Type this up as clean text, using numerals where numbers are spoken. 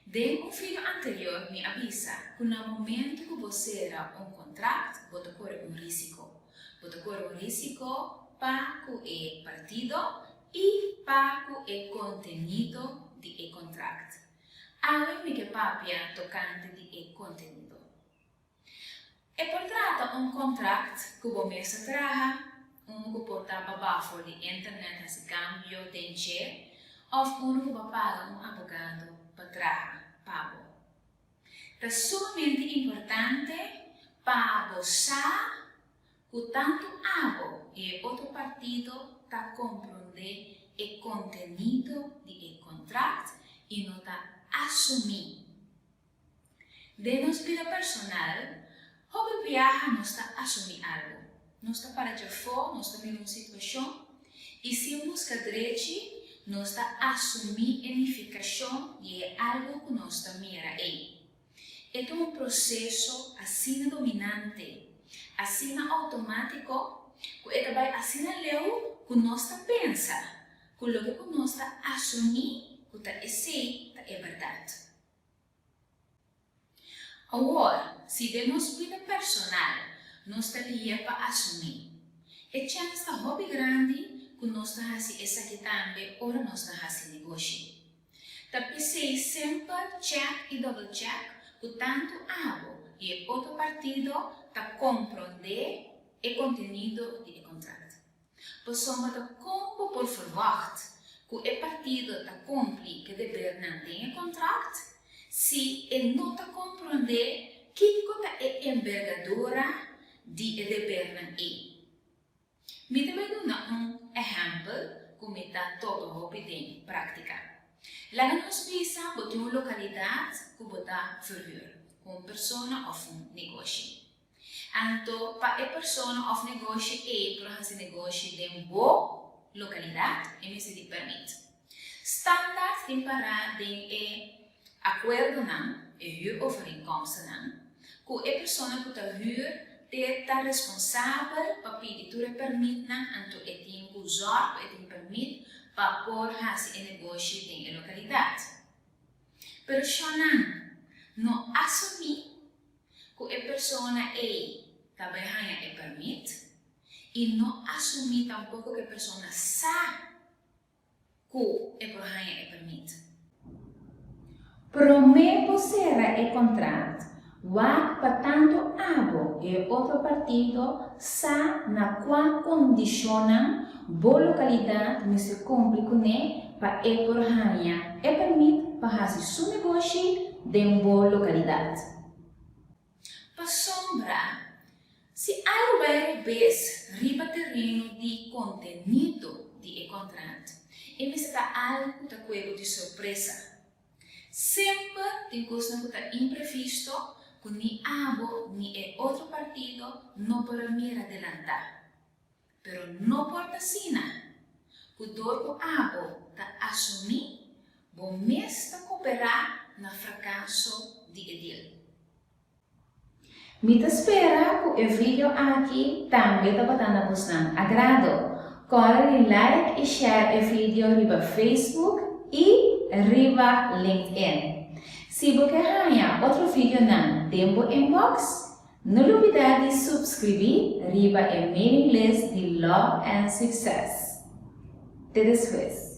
Den un video anterior mi a bisa ku na momento ku bo sera un kontrakt bo ta kore un risiko. Bo ta kore un risiko pa ku e partido i pa ku e kontenido di e kontrakt. Awe mi ke papia tokante di e kontenido. E por trata un kontrakt ku bo mes a traha, unu ku por ta babá for di internet hasi kambio den dje òf unu ku bo a paga un abogado pa traha pa bo. Ta sumamente importante pa bo sa ku tantu abo i e otro partido ta komprondé e kontenido di e kontrakt i no ta asumí. Den nos bida personal, hopi biaha nos ta asumí algu. Nos ta para djafó, nos ta mira un situashon i sin buska drechi nos ta asumí e nifikashon di e algu ku nos ta mira ei. E ta un proseso asina dominante, asina outomátiko ku e ta bai asina leu ku nos ta pensa ku loke ku nos ta asumí ku ta esei ta e bèrdat. Awor, si den nos bida personal nos ta lia pa asumí, e chèns ta hopi grandi ku nos ta hasi esaki tambe ora nos ta hasi negoshi. Ta p'esei semper chèk i dòbel chèk ku tantu abo i e otro partido ta komprondé e kontenido di e kontrakt. Pasobra ta kon bo por ferwagt ku e partido ta kumpli ku e debernan den e kontrakt si e no ta komprondé kiko ta e embergadura di e debernan ei? Mi ta bai duna un ehèmpel ku mi ta topa hopi den práktika. Laga nos bisa bo tin un lokalidat ku bo ta verhür ku un persona òf un negoshi. Anto pa e persona òf negoshi ei por hasi negoshi den bo lokalidat, e mester di pèrmit. Standaard tin pará den e akuerdonan, e huurovereenkomstennan, ku e persona ku ta hür te ta responsabel pa pidi tur e pèrmitnan, anto e tin ku zòrg ku e tin pèrmit pa por hasi e negoshi den e lokalidat. Pero shònan no asumí ku e persona ei ta bai haña e pèrmit i no asumí tampoko ku e persona sa ku e por haña e pèrmit. Promé bo sera e kontrakt, wak pa tantu abo i e otro partido sa na kua kondishonnan bo lokalidat mester kumpli kuné pa e por haña e pèrmit pa hasi su negoshi den bo lokalidat. Pasobra, si algu bai robes riba tereno di kontenido di e kontrakt, e mester ta algu ku ta kue bo di sorpresa. Semper tin kosnan ku ta imprevisto ku ni abo ni e otro partido no por a mira delantá. Pero no por ta asina ku dor ku abo ta asumí, bo mes ta koperá na frakaso di e deal. Mi ta spera ku e video aki tambe tabata na bosnan agrado. Kòrda di like i share e video riba Facebook i riba LinkedIn. Si bo ke haña otro videonan den bo inbox, No lubida di subscribi riba e mailing list di Law and Success. Te despues.